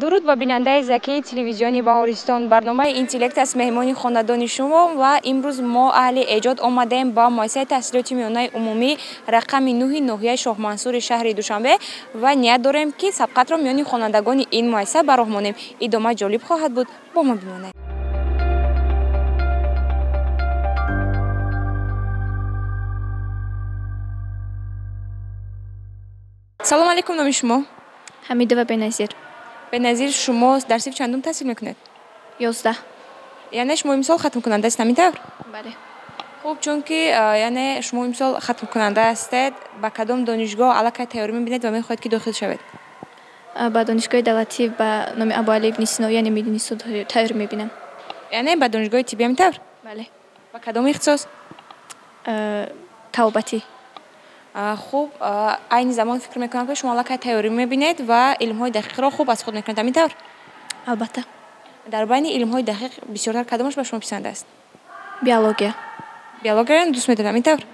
Дуруд ба бинандаи закии телевизиони Баҳористон. Барномаи Интеллект аст меҳмони хонадони шумо ва имрӯз мо аҳли эҷод омадаем ба муассисаи таҳсилоти миёнаи умумӣ рақами 9 ноҳияи Шоҳмансури шаҳри Душанбе ва ният дорем, ки сабқатро миёни хонандагони ин муассиса ба роҳ монем. Идома ҷолиб хоҳад буд, бо мо бимонед. Салом алейкум, номи шумо? Ҳамидова Беназир. Беназир, шумо дар синфи чандум таҳсил мекунед? 11. Яъне шумо имсол хатмкунанда ҳастед, ҳамин тавр? Бале. Хуб, чунки яъне шумо имсол хатмкунанда ҳастед, ба кадом донишгоҳ аллакай тайёрӣ мебинед ва мехоҳед, ки дохил шавед? Ба донишгоҳи давлатӣ ба номи Абуалӣ ибни Сино, яъне Мединистон тайёрӣ мебинам. Яъне ба донишгоҳи тиббӣ, ҳамин тавр? Бале. Ба кадом ихтисос? Табобатӣ. Хуб, айни замон фикр мекунам, ки шумо аллакай тайёрӣ мебинед ва илмҳои дақиқро хуб аз худ мекунед, ҳамин тавр? Албатта. Дар байни илмҳои дақиқ бисёртар кадомаш ба шумо писанд аст? Биология. Биологияро дӯст медоред, ҳамин тавр?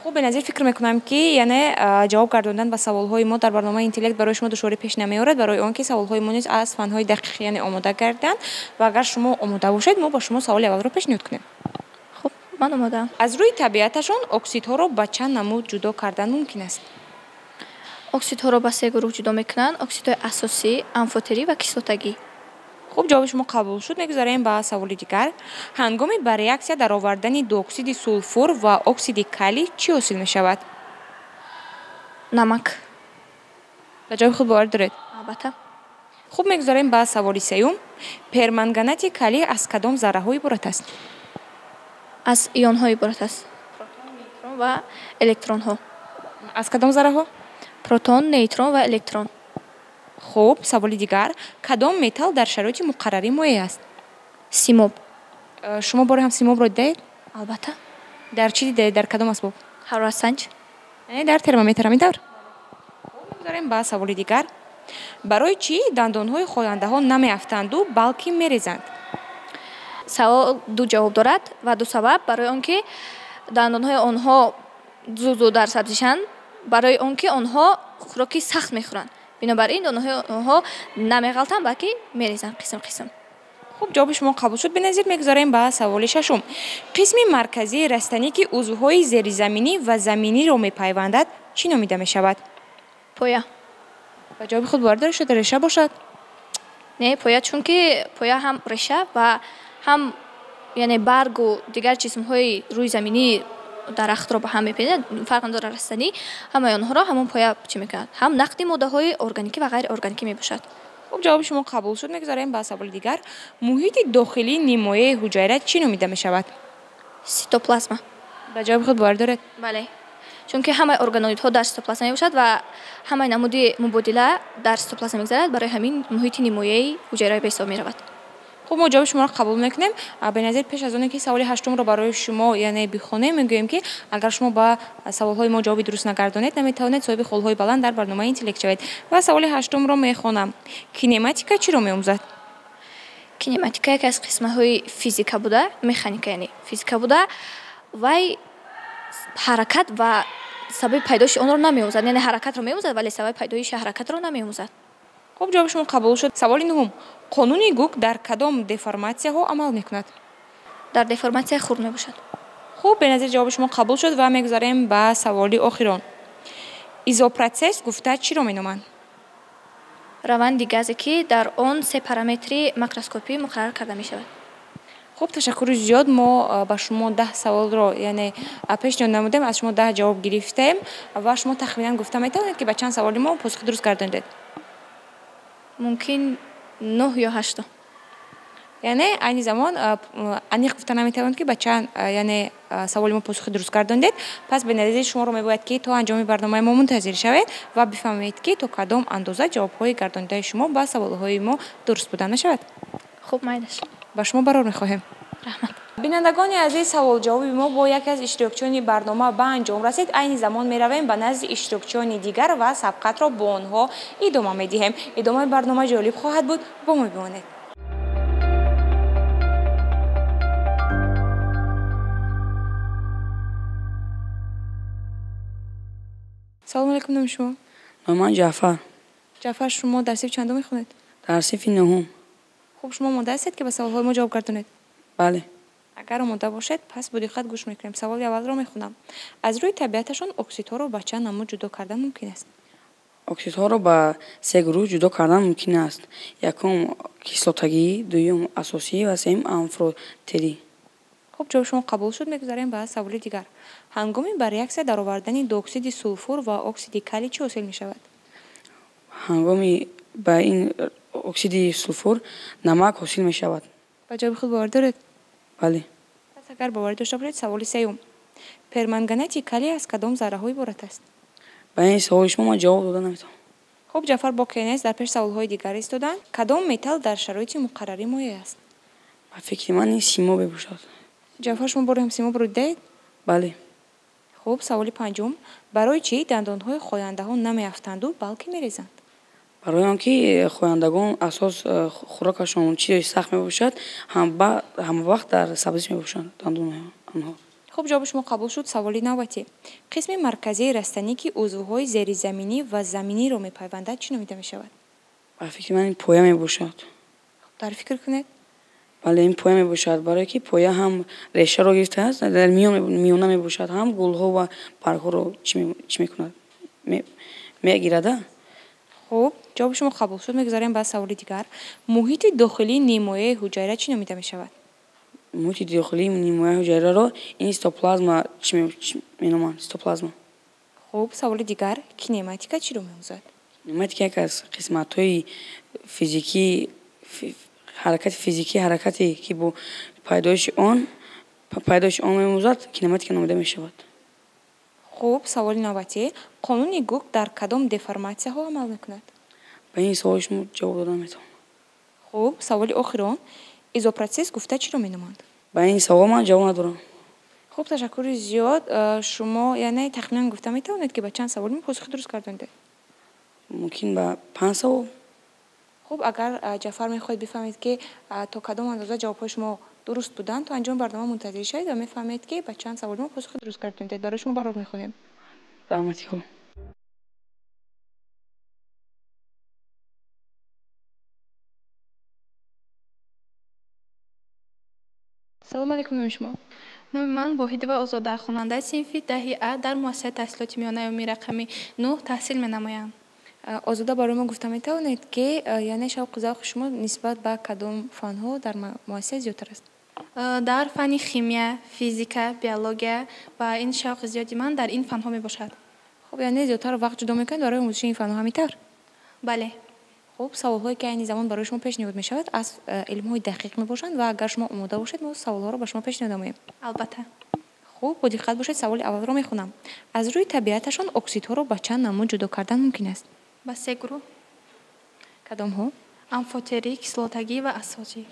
Хуб, Беназир, фикр мекунам, ки яъне ҷавоб гардондан ба саволҳои мо дар барномаи Интеллект барои шумо душворӣ пеш намеорад, барои он ки саволҳои мо низ аз фанҳои дақиқ яъне омода гарданд ва агар шумо омода бошед, мо ба шумо саволи аввалро пешниҳод кунем. Хуб, ман омодаам. Аз рӯи табиаташон оксидҳоро ба чанд намуд ҷудо кардан мумкин аст? Оксидҳоро ба се гурӯҳ ҷудо мекунанд: оксидҳои асосӣ, амфотерӣ ва кислотагӣ. Хуб, ҷавоби шумо қабул шуд. Мегузарем ба саволи дигар. Ҳангоми ба реаксия даровардани дуоксиди сулфур ва оксиди калий чӣ ҳосил мешавад? Намак. Ба ҷавоби худ боварӣ доред? Албатта. Хуб, мегузарем ба саволи сеюм. Перманганати калий аз кадом зарраҳо иборат аст? Аз ионҳо иборат аст: протон, нейтрон ва электронҳо. Аз кадом зарраҳо? Протон, нейтрон ва электрон. Хуб, саволи дигар. Кадом металл дар шароити муқаррарӣ моеъ аст? Симоб. Шумо боре ҳам симобро дидаед? Албатта. Дар чӣ дидаед, дар кадом асбоб? Ҳароратсанҷ. Яъне дар термометр, ҳамин тавр? Хуб, мегузарем ба саволи дигар. Барои чӣ дандонҳои хояндаҳо намеафтанду, балки мерезанд? Савол ду ҷавоб дорад ва ду сабаб. Барои он ки дандонҳои онҳо зуд зуд дар сабзишанд, барои он ки онҳо хӯроки сахт мехӯранд, бинобар ин дандонҳои онҳо намеғалтанд, балки мерезанд қисм қисм. Хуб, ҷавоби шумо қабул шуд, Беназир. Мегузарем ба саволи шашум. Қисми марказии растанӣ, ки узвҳои зеризаминӣ ва заминиро мепайвандад, чӣ номида мешавад? Поя. Ба ҷавоби худ боварӣ доред, шояд реша бошад? Не, поя, чунки поя ҳам реша ва ҳам яъне баргу дигар ҷисмҳои рӯи заминии дарахтро ба ҳам мепайвандад, фарқ надорад растанӣ, ҳамаи онҳоро ҳамон поя чӣ мекунад, ҳам нақди моддаҳои органикӣ ва ғайриорганикӣ мебошад. Хуб, ҷавоби шумо қабул шуд. Мегузарем ба саволи дигар. Муҳити дохилии нимояи ҳуҷайра чӣ номида мешавад? Ситоплазма. Ба ҷавоби худ боварӣ доред? Бале, чунки ҳамаи органоидҳо дар ситоплазма мебошад ва ҳамаи намуди мубодила дар ситоплазма мегузарад, барои ҳамин муҳити нимояи ҳуҷайра ба ҳисоб меравад. Хуб, мо ҷавоби шуморо қабул мекунем. Беназир, пеш аз оне ки саволи ҳаштумро барои шумо яъне бихонем, мегӯем, ки агар шумо ба саволҳои мо ҷавоби дуруст нагардонед, наметавонед соҳиби холҳои баланд дар барномаи Интеллект шавед. Ва саволи ҳаштумро мехонам. Кинематика чиро меомӯзад? Кинематика яке аз қисмҳои физика буда, механика, яъне физика буда, вай ҳаракат ва сабаби пайдоиши онро намеомӯзад, яъне ҳаракатро меомӯзад, вале сабаби пайдоиши ҳаракатро намеомӯзад. Хуб, ҷавоби шумо қабул шуд. Саволи нуҳум. Қонуни Гук дар кадом деформатсияҳо амал мекунад? Дар деформатсияи хурд мебошад. Хуб, Беназир, ҷавоби шумо қабул шуд ва мегузарем ба саволи охирон. Изопротсесс гуфта чиро меноманд? Раванди газе, ки дар он се параметри макроскопӣ муқаррар карда мешавад. Хуб, ташаккури зиёд. Мо ба шумо 10 саволро яъне пешниҳод намудем, аз шумо 10 ҷавоб гирифтем ва шумо тахминан гуфта метавонед, ки ба чанд саволи мо посухи дуруст гардонидед? Мумкин нӯҳ ё ҳашто. Яъне айни замон аниқ гуфта наметавонед, ки ба чанд яъне саволи мо посухи дуруст гардондед. Пас, Беназир, шуморо мебояд, ки то анҷоми барномаи мо мунтазир шавед ва бифаҳмед, ки то кадом андоза ҷавобҳои гардонидаи шумо ба саволҳои мо дуруст буда мешавад. Хуб, майлаш. Ба шумо барор мехоҳем. Раҳмат. Бинандагони азиз, саволҷавоби мо бо яке аз иштирокчиёни барнома ба анҷом расид. Айни замон меравем ба назди иштирокчиёни дигар ва сабқатро бо онҳо идома медиҳем. Идомаи барнома ҷолиб хоҳад буд, бо мо бимонед. Салому алейкум, номи шумо? Номи ман Ҷаъфар. Ҷаъфар, шумо дар синфи чандум мехонед? Дар синфи нуҳум. Хуб, шумо омода ҳастед, ки ба саволҳои мо ҷавоб гардонед? Бале. Агар омода бошед, пас бо диққат гӯш мекунем. Саволи аввалро мехонам. Аз рӯи табиаташон оксидҳоро ба чанд намуд ҷудо кардан мумкин аст? Оксидҳоро ба се гурӯҳ ҷудо кардан мумкин аст. Якум кислотагӣ, дуюм асосӣ ва сеюм амфотерӣ. Хуб, ҷавоби шумо қабул шуд. Мегузарем ба саволи дигар. Ҳангоми ба реаксия даровардани дуоксиди сулфур ва оксиди калий чӣ ҳосил мешавад? Ҳангоми ба ин оксиди сулфур намак ҳосил мешавад. Ба ҷавоби худ боварӣ доред? Бале. Пас агар боварӣ дошта бошед, саволи сеюм. Перманганати калий аз кадом зарраҳо иборат аст? Ба ин саволи шумо ман ҷавоб дода наметавонам. Хуб, Ҷаъфар боке нест, дар пеш саволҳои дигар истоданд. Кадом металл дар шароити муқаррарӣ моеъ аст? Ба фикри ман ин симоб мебошад. Ҷаъфар, шумо бори ҳам симобро дидаед? Бале. Хуб, саволи панҷум. Барои чӣ дандонҳои хояндаҳо намеафтанду, балки мерезанд? Барои он ки хояндагон асос хӯрокашон чизи сахт мебошад, ҳамавақт дар сабзиш мебошанд дандонҳои онҳо. Хуб, ҷавоби шумо қабул шуд. Саволи навбатӣ. Қисми марказии растанӣ, ки узвҳои зеризаминӣ ва заминиро мепайвандад, чӣ номида мешавад? Ба фикри ман ин поя мебошад. Хуб, дар фикр кунед. Бале, ин поя мебошад, барое ки поя ҳам решаро гирифтааст, дар миёна мебошад, ҳам гулҳо ва баргҳоро чӣ мекунад, мегирада. Хуб, ҷавоби шумо қабул шуд. Мегузарем ба саволи дигар. Муҳити дохилии нимояи ҳуҷайра чӣ номида мешавад? Муҳити дохилии нимояи ҳуҷайраро ин цитоплазма чӣ меноманд, цитоплазма. Хуб, саволи дигар. Кинематика чиро меомӯзад? Кинематика яке аз қисматҳои физикӣ, ҳаракати физикӣ, ҳаракате ки бо пайдоиши он меомӯзад, кинематика номида мешавад. Хуб, саволи навбатӣ. Қонуни Гук дар кадом деформатсияҳо амал мекунад? Ба ин саволи шумо ҷавоб дода наметавонам. Хуб, саволи охирон. Изопротсесс гуфта чиро меноманд? Ба ин савол ман ҷавоб надорам. Хуб, ташаккури зиёд. Шумо яъне тахминан гуфта метавонед, ки ба чанд саволи мо посухи дуруст гардонидед? Мумкин ба 5 савол. Хуб, агар Ҷаъфар мехоҳед бифаҳмед, ки то кадом андоза ҷавобҳои шумо дуруст буданд, то анҷоми барнома мунтазир шавед ва мефаҳмед, ки ба чанд саволи мо посухи дуруст гардонидед. Барои шумо барор мехоҳем. Раҳмати Худо. Салом алейкум, номи шумо? Номи ман Воҳидова Озода, хонандаи синфи 10 А дар муассисаи таҳсилоти миёнаи умумии рақами 9 таҳсил менамоям. Озода, барои мо гуфта метавонед, ки яъне шавқу завқи шумо нисбат ба кадом фанҳо дар муассиса зиёдтар аст? Дар фанни химия, физика, биология ва ин шавқи зиёди ман дар ин фанҳо мебошад. Хуб, яъне зиёдтар вақт ҷудо мекунед барои омӯзиши ин фанҳо, ҳамин тавр? Бале. Хуб, саволҳое ки айни замон барои шумо пешниҳод мешавад аз илмҳои дақиқ мебошанд ва агар шумо омода бошед, мо саволҳоро ба шумо пешниҳод намоем. Албатта. Хуб, бо диққат бошед, саволи аввалро мехонам. Аз рӯи табиаташон оксидҳоро ба чанд намуд ҷудо кардан мумкин аст? Ба се гурӯҳ. Кадомҳо? Амфотерӣ, кислотагӣ ва асосӣ.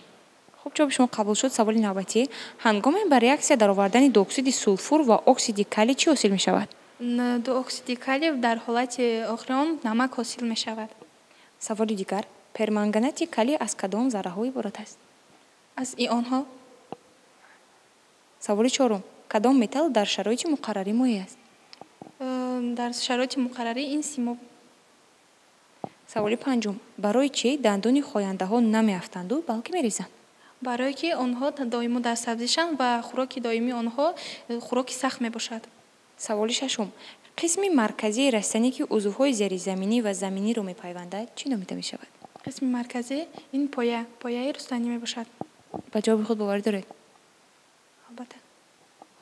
Хуб, ҷавоби шумо қабул шуд. Саволи навбатӣ. Ҳангоми ба реаксия даровардани дуоксиди сулфур ва оксиди калий чӣ ҳосил мешавад? Дуоксиди калий дар ҳолати охири он намак ҳосил мешавад. Саволи дигар. Перманганати калий аз кадом зарраҳо иборат аст? Аз ионҳо. Саволи чорум. Кадом металл дар шароити муқаррарӣ моеъ аст? Дар шароити муқаррарӣ ин симоб. Саволи панҷум. Барои чӣ дандони хояндаҳо намеафтанду, балки мерезанд? Барое ки онҳо доимо дар сабзишанд ва хӯроки доимии онҳо хӯроки сахт мебошад. Саволи шашум. Қисми марказии растанӣ, ки узвҳои зеризаминӣ ва заминиро мепайвандад, чӣ номида мешавад? Қисми марказӣ ин поя, пояи рустанӣ мебошад. Ба ҷавоби худ боварӣ доред? Албатта.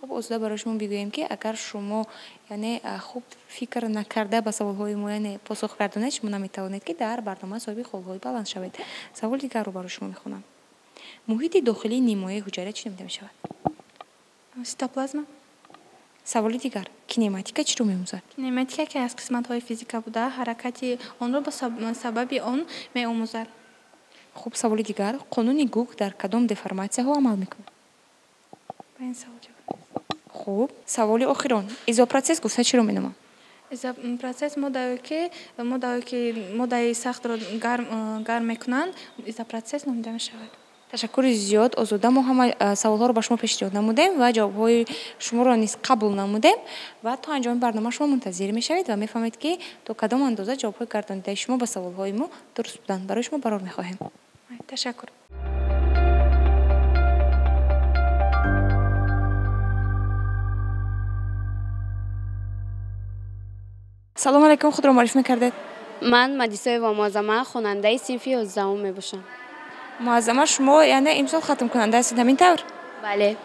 Хуб, Озода, барои шумо бигӯем, ки агар шумо яъне хуб фикр накарда ба саволҳои мо яъне посух гардонед, шумо наметавонед, ки дар барнома соҳиби холҳои баланд шавед. Саволи дигарро барои шумо мехонам. Муҳити дохилии нимояи ҳуҷайра чӣ номида мешавад? Цитоплазма. Саволи дигар. Кинематика чиро меомӯзад? Кинематика, ки аз қисматҳои физика буда, ҳаракати онро ба сабаби он меомӯзад. Хуб, саволи дигар. Қонуни Гук дар кадом деформатсияҳо амал мекунад? Ба ин савол ҷавоб нест. Хуб, саволи охирон. Изопротсесс гуфта чиро меноманд? Изопротсесс моддае ки моддаи сахтро гарм мекунанд, изопротсесс номида мешавад. Ташаккури зиёд, Озода. Мо ҳама саволҳоро ба шумо пешниҳод намудем ва ҷавобҳои шуморо низ қабул намудем ва то анҷоми барнома шумо мунтазир мешавед ва мефаҳмед, ки то кадом андоза ҷавобҳои гардонидаи шумо ба саволҳои мо дуруст буданд. Барои шумо барор мехоҳем. Ташаккур. Салому алайкум, худро муаррифӣ мекардед? Ман Мадисоева Муаззама, хонандаи синфи 11 мебошам. Муаззама, шумо яъне имсол хатмкунанда ҳастед, ҳамин тавр? Бале.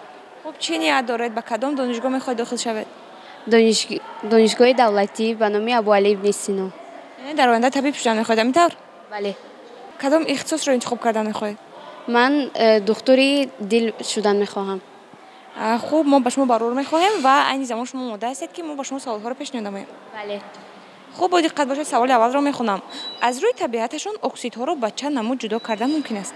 Хуб, чӣ ният доред, ба кадом донишгоҳ мехоҳед дохил шавед? Донишгоҳи давлатӣ ба номи Абуалӣ ибни Сино. Яъне дар оянда табиб шудан мехоҳед, ҳамин тавр? Бале. Кадом ихтисосро интихоб кардан мехоҳед? Ман духтури дил шудан мехоҳам. Хуб, мо ба шумо барор мехоҳем ва айни замон шумо омода ҳастед, ки мо ба шумо саволҳоро пешниҳод намоем? Бале. Хуб, бо диққат бошед, саволи аввалро мехонам. Аз рӯи табиаташон оксидҳоро ба чанд намуд ҷудо кардан мумкин аст?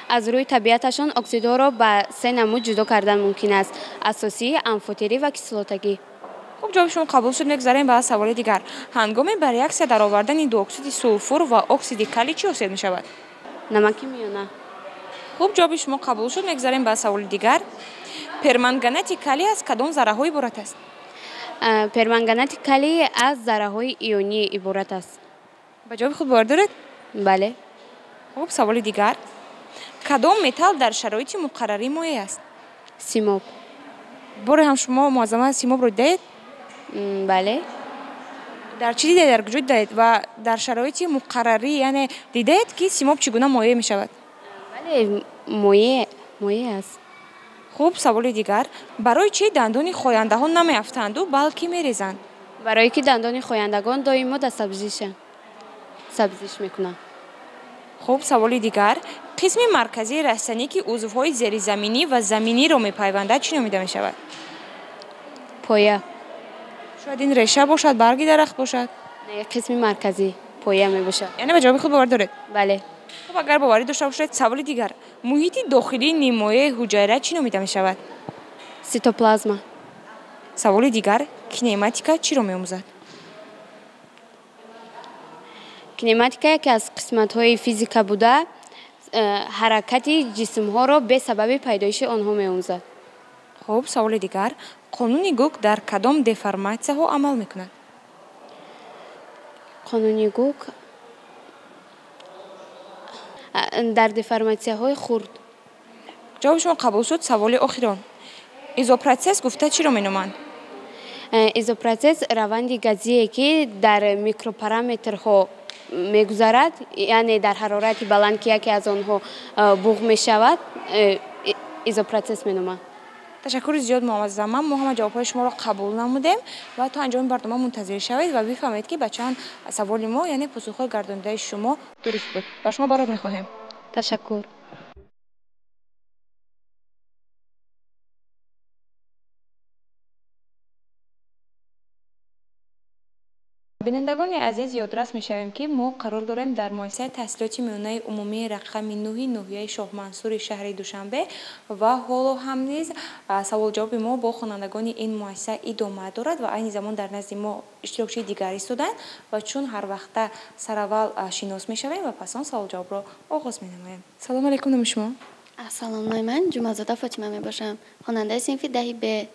Аз рӯи табиаташон оксидҳоро ба се намуд ҷудо кардан мумкин аст: асосӣ, амфотерӣ ва кислотагӣ. Хуб, ҷавоби шумо қабул шуд. Мегузарем ба саволи дигар. Ҳангоми ба реаксия даровардани дуоксиди сулфур ва оксиди калий чӣ ҳосил мешавад? Намаки миёна. Хуб, ҷавоби шумо қабул шуд. Мегузарем ба саволи дигар. Перманганати калий аз кадом зарраҳо иборат аст? Перманганати калий аз зарраҳои ионӣ иборат аст. Ба ҷавоби худ бовар доред? Бале. Хуб, саволи дигар. Кадом металл дар шароити муқаррарӣ моеъ аст? Симоб. Боре ҳам шумо, Муаззама, симобро дидаед? Бале. Дар чӣ дидаед, дар куҷо дидаед ва дар шароити муқаррарӣ, яъне дидаед, ки симоб чӣ гуна моеъ мешавад? Бале, моеъ аст. Хуб, саволи дигар. Барои чӣ дандони хояндаҳо намеафтанду, балки мерезанд? Барое ки дандони хояндагон доимо дар сабзиш мекунанд. Хуб, саволи дигар. Қисми марказии растанӣ, ки узвҳои зеризаминӣ ва заминиро мепайвандад, чӣ номида мешавад? Поя. Шояд ин реша бошад, барги дарахт бошад? Не, қисми марказӣ поя мебошад. Яъне ба ҷавоби худ бовар доред? Бале. Хуб, агар боварӣ дошта бошед, саволи дигар. Муҳити дохилии ниммоеи ҳуҷайра чӣ номида мешавад? Ситоплазма. Саволи дигар. Кинематика чиро меомӯзад? Кинематика яке аз қисматҳои физика буда, ҳаракати ҷисмҳоро бе сабаби пайдоиши онҳо меомӯзад. Хуб, саволи дигар. Қонуни Гук дар кадом деформатсияҳо амал мекунад? Қонуни Гук дар деформатсияҳои хурд. Ҷавоби шумо қабул шуд. Саволи охирон. Изопротсесс гуфта чиро меноманд? Изопротсесс раванди газие, ки дар микропараметрҳо мегузарад, яъне дар ҳарорати баланд, ки яке аз онҳо буғ мешавад, изопротсесс меноманд. Ташаккури зиёд, Муаззама. Мо ҳама ҷавобҳои шуморо қабул намудем ва то анҷоми барнома мунтазир шавед ва бифаҳмед, ки ба чанд саволи мо, яъне посухҳои гардонидаи шумо дуруст буд. Ба шумо барор мехоҳем. Ташаккур. Бинандагони азиз, ёдрас мешавем, ки мо қарор дорем дар муассисаи таҳсилоти миёнаи умумии рақами 9 ноҳияи Шоҳмансури шаҳри Душанбе ва ҳоло ҳам низ саволҷавоби мо бо хонандагони ин муассиса идома дорад ва айни замон дар назди мо иштирокчии дигар истоданд ва чун ҳар вақта сараввал шинос мешавем ва пас он саволҷавобро оғоз менамоем. Салому алайкум, номи шумо? Ассалому алайкум, Ҷумъазода Фотима мебошам, хонандаи синфи 10 Б.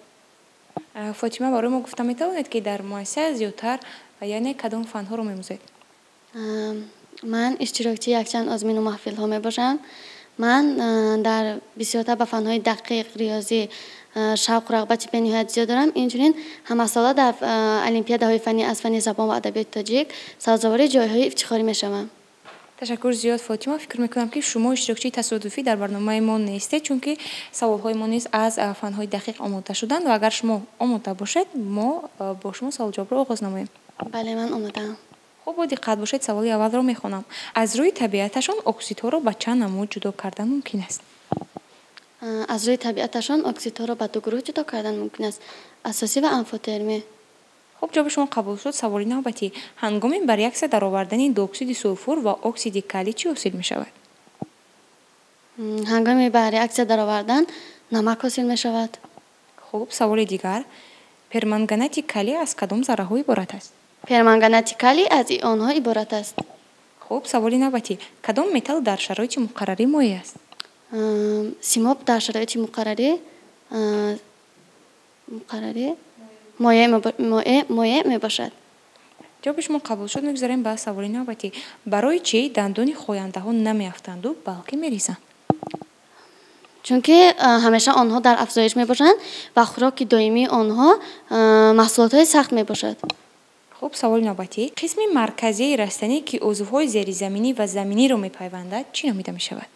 Фотима, барои мо гуфта метавонед, ки дар муассиса зиёдтар, яъне кадом фанҳоро меомӯзед? Ман иштирокчии якчанд озмину маҳфилҳо мебошам. Ман дар бисёртар ба фанҳои дақиқ, риёзӣ шавқу рағбати бениҳоят зиёд дорам. Инчунин ҳамасола дар олимпиадаҳои фаннӣ аз фанни забон ва адабиёти тоҷик сазовори ҷойҳои ифтихорӣ мешавам. Ташаккур зиёд, Фотима. Фикр мекунам, ки шумо иштирокчии тасодуфӣ дар барномаи мо нестед, чунки саволҳои мо низ аз фанҳои дақиқ омода шуданд ва агар шумо омода бошед, мо бо шумо саволҷавобро оғоз намоем. Бале, ман омодаам. Хуб, бо диққат бошед, саволи аввалро мехонам. Аз рӯи табиаташон оксидҳоро ба чанд намуд ҷудо кардан мумкин аст? Аз рӯи табиаташон оксидҳоро ба ду гурӯҳ ҷудо кардан мумкин аст: асосӣ ва амфотермӣ. Хуб, ҷавоби шумо қабул шуд. Саволи навбатӣ. Ҳангоми ба реаксия даровардани дуоксиди сулфур ва оксиди калий чӣ ҳосил мешавад? Ҳангоми ба реаксия даровардан намак ҳосил мешавад. Хуб, саволи дигар. Перманганати калий аз кадом зарраҳо иборат аст? Перманганати калий аз ионҳо иборат аст. Хуб, саволи навбатӣ. Кадом металл дар шароити муқаррарӣ моеъ аст? Симоб дар шароити муқаррарӣ моеъ мебошад. Ҷавоби шумо қабул шуд. Мегузарем ба саволи навбатӣ. Барои чӣ дандони хояндаҳо намеафтанду, балки мерезанд? Чунки ҳамеша онҳо дар афзоиш мебошанд ва хӯроки доимии онҳо маҳсулотҳои сахт мебошад. Хуб, саволи навбатӣ. Қисми марказии растанӣ, ки узвҳои зеризаминӣ ва заминиро мепайвандад, чӣ номида мешавад?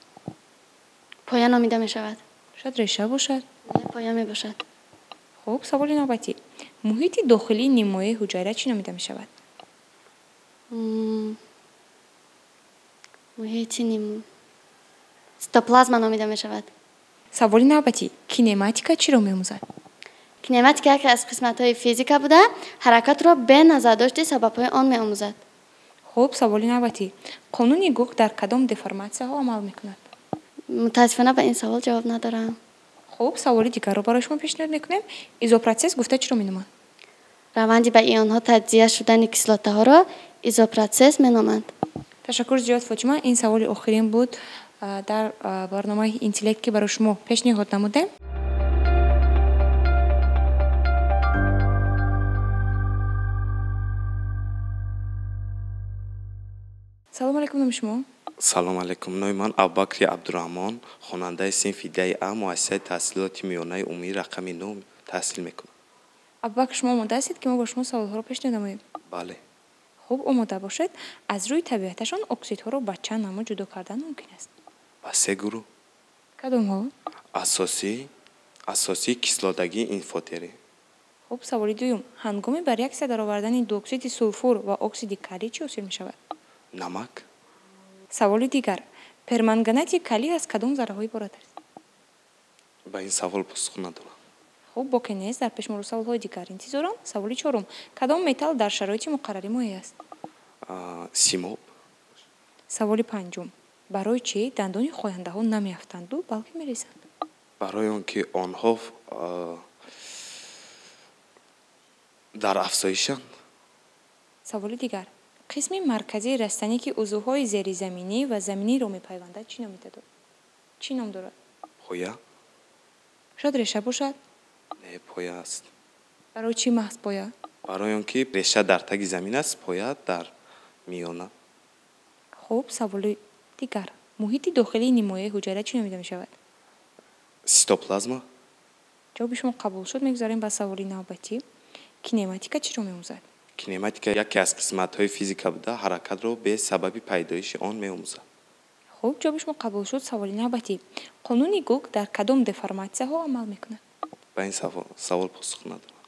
Поя номида мешавад. Шояд реша бошад? Не, поя мебошад. Хуб, саволи навбатӣ. Муҳити дохилии нимоии ҳуҷайра чӣ номида мешавад? Муҳити цитоплазма номида мешавад. Саволи навбатӣ. Кинематика чиро меомӯзад? Кинематика яке аз қисматҳои физика буда, ҳаракатро бе назардошти сабабҳои он меомӯзад. Хуб, саволи навбатӣ. Қонуни Гук дар кадом деформатсияҳо амал мекунад? Мутаассифона, ба ин савол ҷавоб надорам. Хуб, саволи дигарро барои шумо пешниҳод мекунем. Изопротсесс гуфта чиро меноманд? Раванди ба ионҳо таҷзия шудани кислотаҳоро изопротсесс меноманд. Ташаккур зиёд, Фотима. Ин саволи охирин буд дар барномаи Интеллект, ки барои шумо пешниҳод намудем. Салому алайкум, номи шумо? Салом алайкум, номи ман Абубакри Абдураҳмон, хонандаи синфи даи А муассисаи таҳсилоти миёнаи умумии рақами 9 таҳсил мекунам. Абубакр, шумо омода ҳастед, ки мо бо шумо саволҳоро пешниҳод намоем? Бале. Хуб, омода бошед. Аз рӯи табиаташон оксидҳоро ба чанд намуд ҷудо кардан мумкин аст? Ба се гурӯҳ. Кадомҳо? Асосӣ, кислотагӣ, амфотерӣ. Хуб, саволи дуюм. Ҳангоми ба реаксия даровардани дуоксиди сулфур ва оксиди калий чӣ ҳосил мешавад? Намак. Саволи дигар. Перманганати калий аз кадом зарраҳо иборат аст? Ба ин савол посух надорам. Хуб, боке нест, дар пеш моро саволҳои дигар интизоранд. Саволи чорум. Кадом металл дар шароити муқаррарӣ моеъ аст? Симоб. Саволи панҷум. Барои чӣ дандони хояндаҳо намеафтанду, балки мерезанд? Барои он ки онҳо дар афзоишанд. Саволи дигар. Қисми марказии растанӣ, ки узвҳои зеризаминӣ ва заминиро мепайвандад, чӣ чӣ ном дорад? Поя. Шояд реша бошад? Не, поя аст. Барои чӣ маҳз поя? Барои он ки реша дар таги замин аст, поя дар миёна. Хуб, саволи дигар. Муҳити дохилии нимоии ҳуҷайра чӣ номида мешавад? Цитоплазма. Ҷавоби шумо қабул шуд. Мегузарем ба саволи навбатӣ. Кинематика чиро меомӯзад? Кинематика яке аз қисматҳои физика буда, ҳаракатро бе сабаби пайдоиши он меомӯзад. Хуб, ҷавоби шумо қабул шуд. Саволи навбатӣ. Қонуни Гук дар кадом деформатсияҳо амал мекунад? Ба ин савол посух надорам.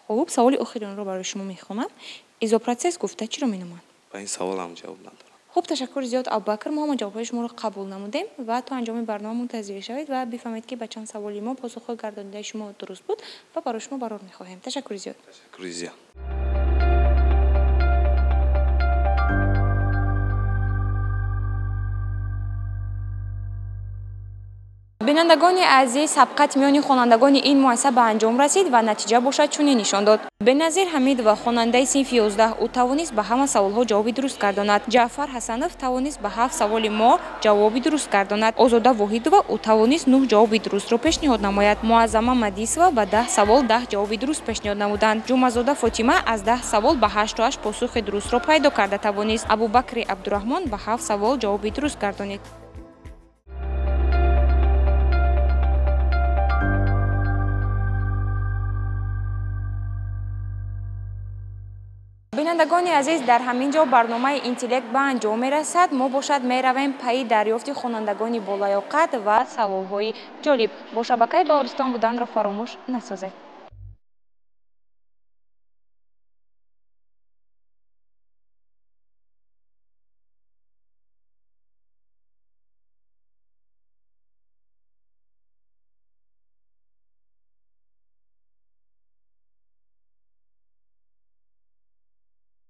Хуб, саволи охиринро барои шумо мехонам. Изопротсесс гуфта чиро меноманд? Ба ин саволам ҷавоб надорам. Хуб, ташаккур зиёд, Абубакр. Мо ҳама ҷавобҳои шуморо қабул намудем ва то анҷоми барнома мунтазир шавед ва бифаҳмед, ки ба чанд саволи мо посухҳои гардонидаи шумо дуруст буд ва барои шумо барор мехоҳем. Ташаккури зиёд. Ташаккури зиёд. Бинандагони азиз, сабқат миёни хонандагони ин муассиса ба анҷом расид ва натиҷа бошад чунин нишон дод. Беназир Ҳамидова, хонандаи синфи 11, ӯ тавонист ба ҳама саволҳо ҷавоби дуруст гардонад. Ҷаъфар Ҳасанов тавонист ба ҳафт саволи мо ҷавоби дуруст гардонад. Озода Воҳидова, ӯ тавонист нӯҳ ҷавоби дурустро пешниҳод намояд. Муаззама Мадисова ба 10 савол 10 ҷавоби дуруст пешниҳод намуданд. Ҷумъазода Фотима аз 10 савол ба ҳашту ҳашт посухи дурустро пайдо карда тавонист. Абубакри Абдураҳмон ба ҳафт савол ҷавоби дуруст гардонид. Бинандагони азиз, дар ҳамин ҷо барномаи Интеллект ба анҷом мерасад. Мо бошад меравем пайи дарёфти хонандагони болаёқат ва саволҳои ҷолиб. Бо шабакаи Баҳористон буданро фаромӯш насозед.